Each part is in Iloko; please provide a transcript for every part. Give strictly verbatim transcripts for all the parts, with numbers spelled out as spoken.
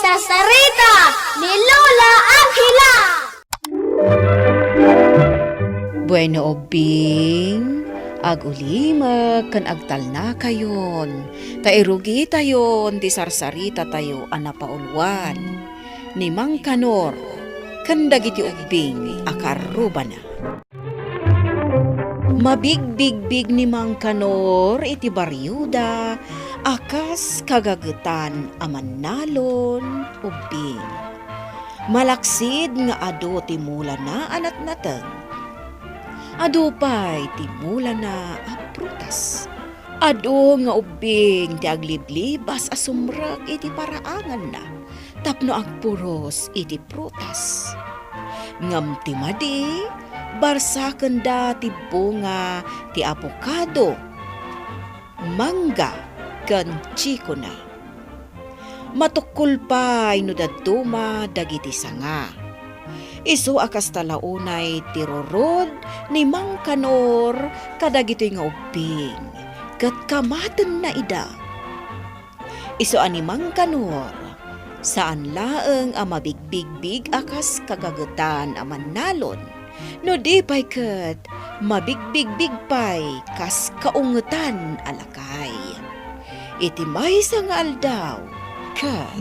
Sarsarita ni Lola Angela. Bueno, ubbing, agulimek ken agtalnakayon, ta irugitayon ti sarsaritatayo a napauluan ni Mangkanor ken dagiti ubbing a karrubana. Mabigbigbig ni Mangkanor iti barioda a kas kagagetan a mannalon ubbing. Malaksid nga adu ti mulana a natnateng, adu pay ti mulana a prutas. Adu nga ubbing ti agliblibas a sumrek iti paraanganna tapno agpuros iti prutas. Ngem ti madi, barsakenda ti bunga ti abokado, mangga, ken chikona. Matukkol pay no dadduma dagiti sanga. Isu a kasta la unay ti rurod ni Mangkanor kadagitoy nga ubbing, ket kamatenna ida. Isu a ni Mangkanor, saan laeng a mabigbigbig a kas kagagetan a mannalon, no di pay ket mabigbigbig pay kas kaungetan a lakay. Iti maysa nga aldaw, ket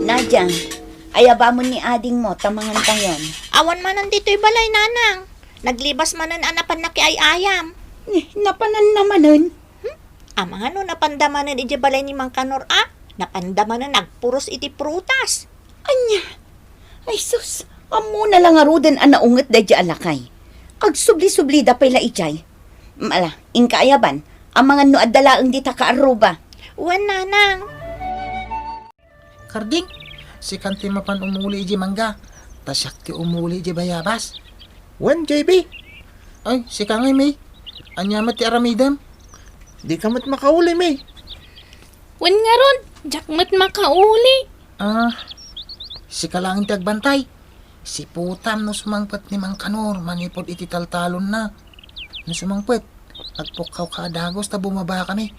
Nadia, ayabamon ni adingmo ta mangantayon. Awan manen ditoy balay, nanang. Naglibas manen a napan nakiay-ayam. Eh, napananna manen? Hmm? Amangan no napanda manen idiay balay ni Mangkanor a? Napanda manen nagpuros iti prutas. Ania? Ay sus, ammona la ngaruden a naunget daydiay a lakay. Agsubli-sublida pay la idiay. Mala, inka ayaban, amangan no adda laeng dita kaarruba. Wen, nanang. Karding, sikan ti mapan umuli iti mangga, ta siak ti umuli iti bayabas. Wen, J B. Ay, sika ngay, May. Ania met ti aramidem? Dika met makauli, May. Wen ngarud, diak met makauli. Ah, sika laeng ti agbantay. Siputam no sumangpet ni Mangkanor manipud iti taltalonna. No sumangpet, agpukkawka a dagus ta bumabakami.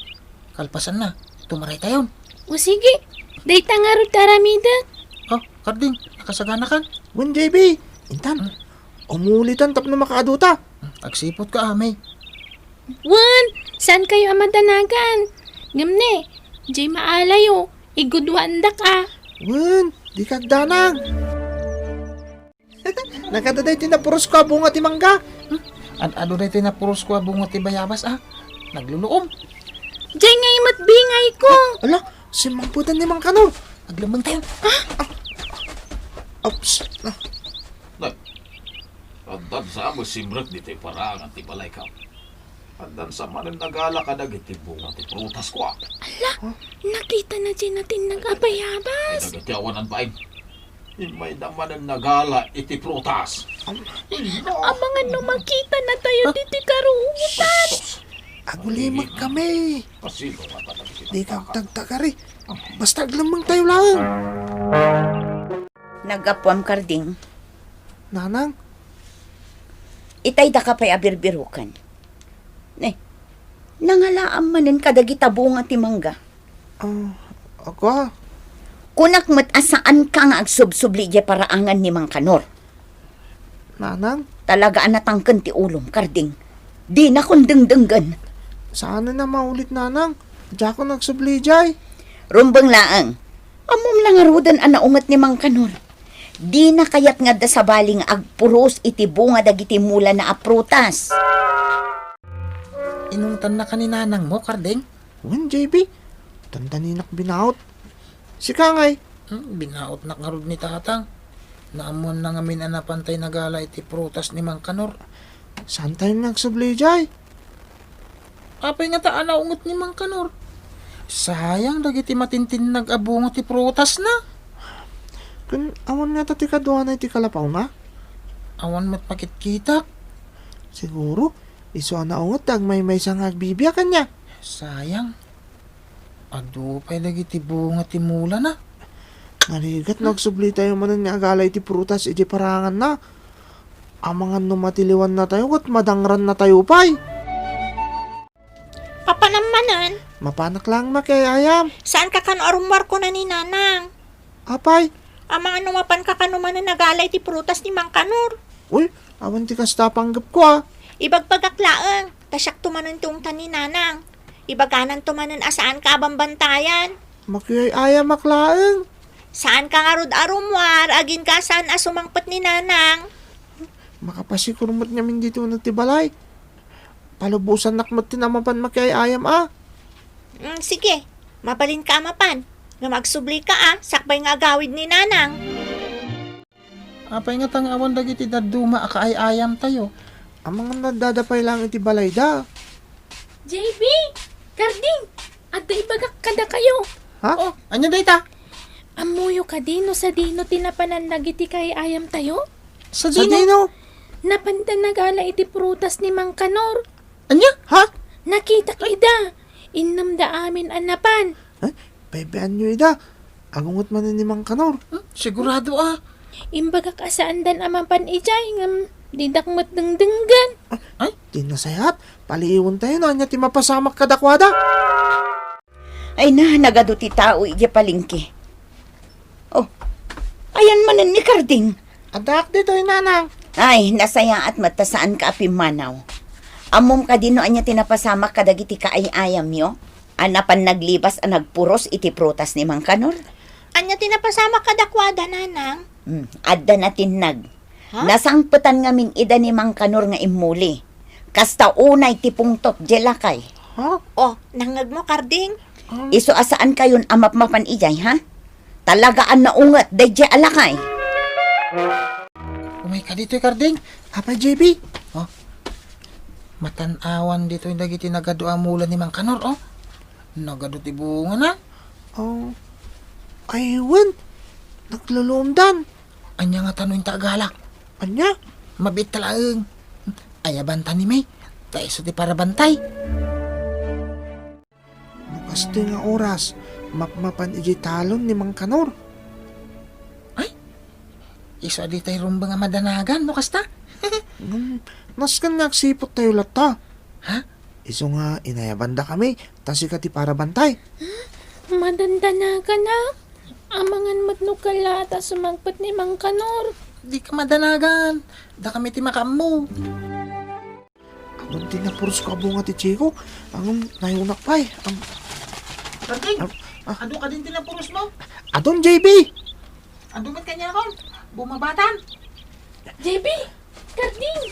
Kalpasanna, tumaraytayon. O sige, dayta ngarud ti aramidek. Oh, Karding, nakasaganakan? Wen, J B, intan. Hmm? Umulitan tapno makaaduta. Hmm, agsiputka, May. Wen, saankayo a madanagan? Ngem ne, jay maalayo, igudwaandak a. Wen, dika agdanag. Nagadu daytoy napurosko a bunga ti mangga. Hmm? Ad-adu daytoy napurosko a bunga ti bayabas a. Nagluluom. Jay ngay met bingayko. Ala, simmangpetan ni Mangkanor. Aglemmengtayon. Ah? Ah. Oops. Ah. Nag-, addan sa amo simrek ditoy paraangan ti balaykaw. Addan sa manen nagala kadagiti bunga ti prutasko a. Ala, nakitana jay natinnag a bayabas. Ay, dagiti awanan bain. Immayda manen nagala iti prutas. Amangan no makitanatayo ditoy karugitan. Agulimek kami. Dika agtagtagari. Basta aglemmengtayo laeng. Naggapuam, Karding. Nanang? Itay daka pay a birbiroken. Ne, nangalaam manen kadagita bunga ti mangga. Ah, aga. Kunak met a saanka nga agsubsubli idiay paraangan ni Mangkanor. Nanang? Talaga a natangken ti ulom, Karding. Dinakon dengdenggen. Saanen a maulit, Nanang. Diakon agsubli idiay. Rumbeng laeng. Ammom la ngaruden a naunget ni Mangkanor. Dina kayat nga adda sabali nga agpuros iti bunga dagiti mulana a prutas. Inungtannaka ni nanangmo, Karding? Wen, J B. Dandaninak binaut. Sika ngay? Hmm, binautnak ngarud ni Tatang. Naammoanna ngamin a napantay nagala iti prutas ni Mangkanor. Saantayon nga agsubli jay? Apay ngata a naunget ni Mangkanor? Sayang dagiti matintinnag a bunga ti prutasna. Ken awan ngata ti kaduana iti kalapawna? Awan met pakitkitak. Siguro, isu a naunget ti agmaymaysa nga agbibiag kaniak. Sayang. Adu pay dagiti bunga ti mulana. Narigat no agsublitayo manen nga agala iti prutas iti paraanganna. Amangan no matiliwannatayo ket madangrannatayo pay. Papanam manen? Mapanak laeng makiay-ayam. Saanka kano a rummuar, kuna ni Nanang. Apay? Amangan no mapanka kano manen a gala iti prutas ni Mang Kanor. Uy, awan ti kasta panggepko, a. Ibagbagak laeng, ta siakto manen ti ungtan ni Nanang. Ibagananto manen a saanka a bambantayan. Makiay-ayamak laeng. Saanka ngarud a rummuar, aginka a saan a sumangpet ni Nanang. Makapasikur met ngamin ditoy uneg ti balay. Palubosannak met ti mapan makiay-ayam, a. Mm, sige, mabalinka a mapan. Ngem agsublika, a, sakbay nga agawid ni Nanang. Apay ngata nga awan dagiti dadduma a kaay-ayamtayo? Amangan naddada pay laeng iti balayda. J B! Karding! Adda ibagak kadakayo. Ha? Oh. Ania dayta? Ammoyo kadi no sadino ti napanan dagiti kaay-ayamtayo? Sadino? Sadino? Napanda nagala iti prutas ni Mang Kanor. Ania? Ha? Nakitak ida. Innemda amin a napan. Eh, paypayanyo ida. Agunget manen ni Mang Kanor. Hmm, sigurado, a. Imbagak a saandan a mapan idiay, ngem didak met dengdenggen. Ay, ti nasayaat, paliiwentayo no ania ti mapasamak kadakuada. Ay na, nagadu ti tao idiay palengke. Oh, ayan manen ni Karding. Addaak ditoy, Nanang. Ay, nasayaat met ta saanka a pimmanaw. Ammom kadi no ania ti napasamak kadagiti kaay-ayamyo a napan naglibas a nagpuros iti prutas ni Mang Kanor? Ania ti napasamak kadakuada, Nanang? Hmm, adda natinnag. Ha? Nasangpetan ngamin ida ni Mang Kanor nga immuli. Kasta unay ti pungtot diay lakay. Ha? Oh, nangngegmo, Karding? Ah. Isu a saankayon a mapmapan idiay, ha? Talaga a naunget daydiay a lakay. Umayka ditoy, Karding. Apay, J B? Oh. Matan-awan ditoy dagiti nagadu a mula ni Mang Kanor, oh. Nagadu ti bungana. Oh. Ay, wen. Nagluluomdan. Ania ngata no inta agala? Ania? Mabiit ta laeng. Ayabanta ni May. Ta isu ti parabantay. No kastoy nga oras, mapmapan idiay talon ni Mang Kanor. Ay, isu a ditay rumbeng a madanagan, no kasta? Hmm, nasken nga agsiputtayo latta. Ha? Isu nga inayabandakami, ta sika ti parabantay. Madandanagan a. Amangan met no kala ta sumangpet ni Mang Kanor. Dika madanagan. Dakami ti makaammo. Adun ti napurosko a bunga ti Chico. Ang nayunak pay. Ang Karding, ah, ah. Adu kadin ti napurosmo? Adun, J B. Adu met kaniakon. Bumabatan. J B, Karding,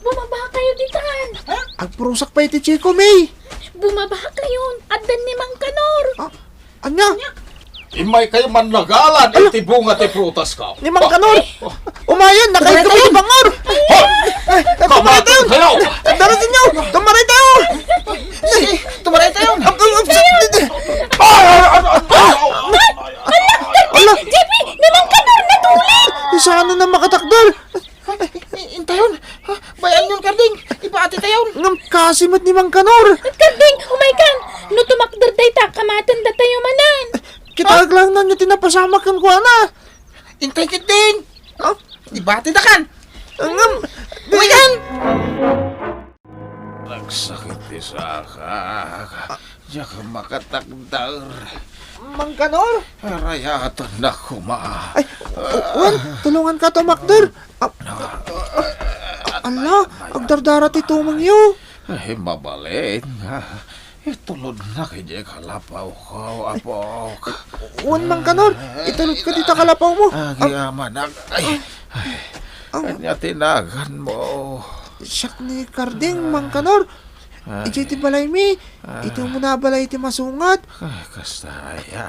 bumaba kayo ditan. Ha? Agpurosak pay ti Chico, May. Bumaba kayo. Addan ni Mang Kanor. Ah, anya? Imay kayo man nagalan iti bunga ti prutas ka. Ni Mang Kanor. Umayon, nakaigap ti bangor. Hoy! Ay, tumaray tayo. Kayo! Darasin niyo! Tumaray tayo! Tumaray tayo! Ang, ang, ang, Ay, ay, ay, ay, ay, ay, ay, ay, ay. Ala! J P, ni Mang Kanor, natuli! Isana na makatakder! Ay, i-, intayon! Ha? Bayan yun, Karding! Ipaati tayon! Ngam kasi met ni Mang Kanor! Karding, umaykan! No tumakder dayta, kamaten datayo manen! Kita aglang nanyo tinapasamak kan kuana! Intay kitdin! Ha? Ibati da kan! Ngam! Umaykan! Nagsakit ti sakak. Diak makatakder. Mang Kanor? Arayatennak koma. Ay, wen, tulunganka tumakder. Ah, ala, agdardara ti tumengyo. Ay, mabalin nga. Itulodnak idiay kalapawko, apok. Wen, Mang Kanor, itulodka dita kalapawmo. Agyamanak. Ay, ay. Ania ti naganmo? Siak ni Karding, Mang Kanor. Ay. Idiay ti balaymi. Iti umuna a balay ti masungat. Ay, kasta aya.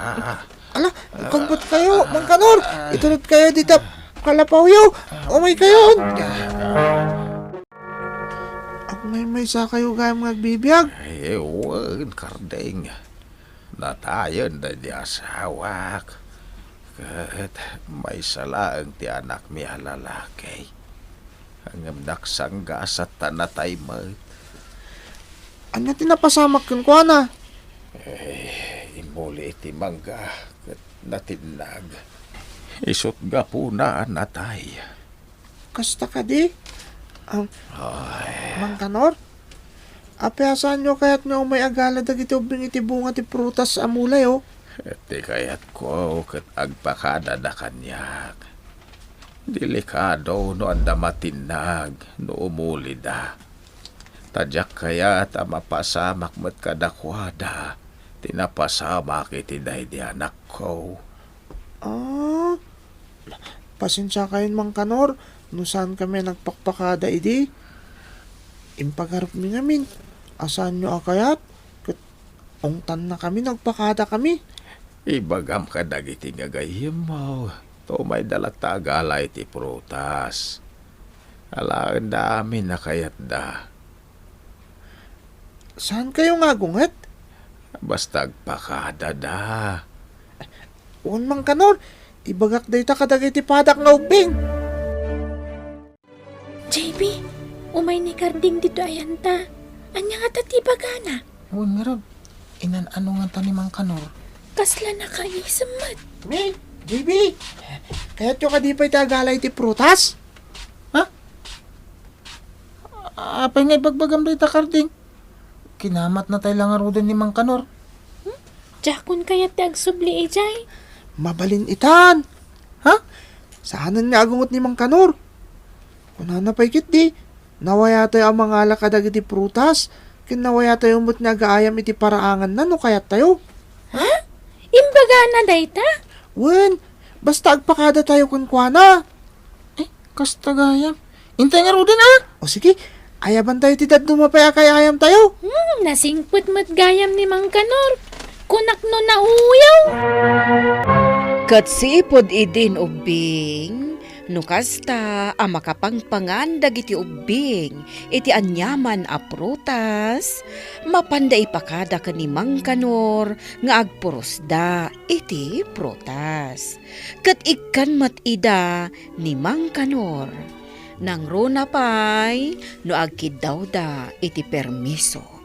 Ala, kumbot kayo, Mang Kanor. Itulod kayo dita kalapawyo. Umay kayo. Agmaymaysa kayo gayam nga agbibiag. Ay, wen, Karding. Natayen daydi asawak. Ket maysa laeng ti anakmi a lalaki. Ngem nagsanggasat ta natay met. Ania ti napasamak kenkuana? Eh, immuli iti mangga ket natinnag. Isut' gapuna a natay. Kasta kadi? Ah, ay. Mang Kanor? Apay a saanyo kayat nga umay agala dagiti ubbing iti bunga ti prutas a mulayo? Ti kayatko ket agpakadada kaniak. Delikado no adda matinnag no umulida. Ta diak kayat a mapasamak met kadakuada ti napasamak iti daydi anakko. Ah, pasensiakayon, Mangkanor, no saankami a nagpakpakada idi. Impagarupmi ngamin a saanyo a kayat, ket ungtannakami no agpakadakami. Ibagam kadagiti gagayyemmo, ta umayda latta agala iti prutas. Alaenda amin a kayatda. Saankayo nga agunget? Basta agpakadada. Wen, Mangkanor, ibagak dayta kadagiti padak nga ubbing. J B, umay ni Karding ditoy ayanta. Ania ngata ti ibagana? Wen ngarud, inan-ano ngata ni Mangkanor? Kasla nakaisem met. Ni, J B, kayatyo kadi pay ti agala iti prutas? Ha? Apay nga ibagbagam dayta, Karding? Kinamatnatay la ngaruden ni Mangkanor. Hmm? Diakon kayat ti agsubli idiay. Mabalin itan. Ha? Saanen nga agunget ni Mangkanor. Kunana pay ketdi, nawayatayo a mangala kadagiti prutas, ken nawayatayo met nga agaayam iti paraanganna no kayattayo. Ha? Imbagana dayta? Wen, basta agpakadatayo kenkuana. Ay, kasta gayam. Intay ngaruden, a? O sige, ayabantayo ti dadduma pay a kay-ayamtayo. Hmm, nasingpet met gayam ni Mangkanor. Kunak no nauyaw. Ket sipud idin ubbing, no kasta a makapangpangan dagiti ubbing iti aniaman a prutas, mapanda ipakada ken ni Mangkanor nga agpurusda iti prutas. Ket ikkan met ida ni Mangkanor. Nangruna pay no agkiddawda iti permiso.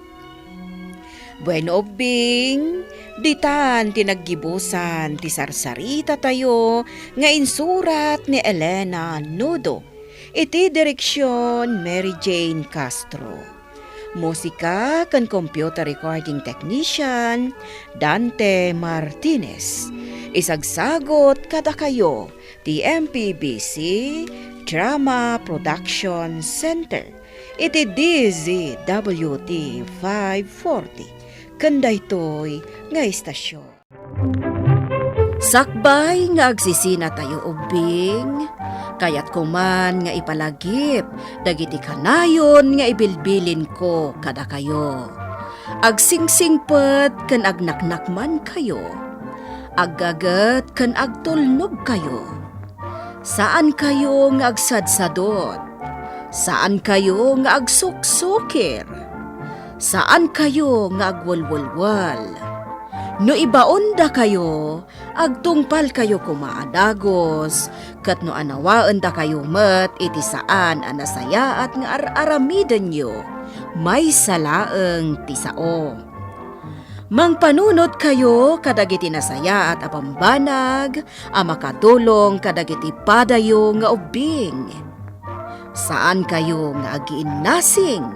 Bueno, ubbing, ditan ti naggibusan ti sarsaritatayo nga insurat ni Elena Nudo. Iti direksion, Mary Jane Castro. Musika ken computer recording technician, Dante Martinez. Isagsagut kadakayo ti M P B C Drama Production Center iti D Z W T five forty ken daytoy nga istasyon. Sakbay nga agsisinatayo ubbing, kayatko man nga ipalagip dagiti kanayon nga ibilbilinko kadakayo. Agsingsingpet ken agnaknakmankayo. Aggaget ken agtulnogkayo. Saankayo nga agsadsadot. Saankayo nga agsuksukir. Saankayo nga agwelwelwel. No ibaondakayo, agtungpalkayo koma a dagus, ket no anawaendakayo met iti saan a nasayaat nga ar-aramidenyo, maysa laeng ti sao. Mangpanunotkayo kadagiti nasayaat a bambanag a makatulong kadagiti padayo nga ubbing. Saankayo nga agiinnasing.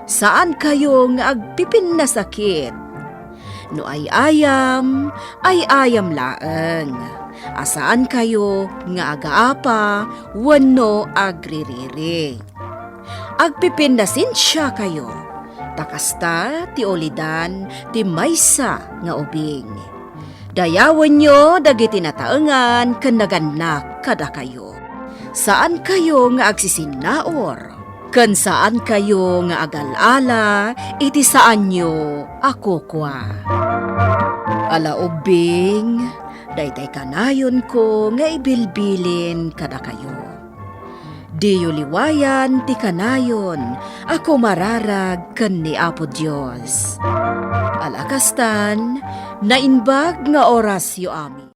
Saankayo nga agpipinnasakit. No ay-ayam, ay-ayam laeng. A saankayo nga agaapa wenno agririri. Agpipinnasensiakayo, ta kasta ti ulidan ti maysa nga ubing. Dayawenyo dagiti nataengan ken nagannak kadakayo. Saankayo nga agsisinnaur, ken saankayo nga agal-ala iti saanyo a kukua. Ala ubbing, daytay kanayonko nga ibilbilin kadakayo. Diyo liwayan ti kanayon a kumararag ken ni Apo Dios. Ala kastan, naimbag nga orasyo amin.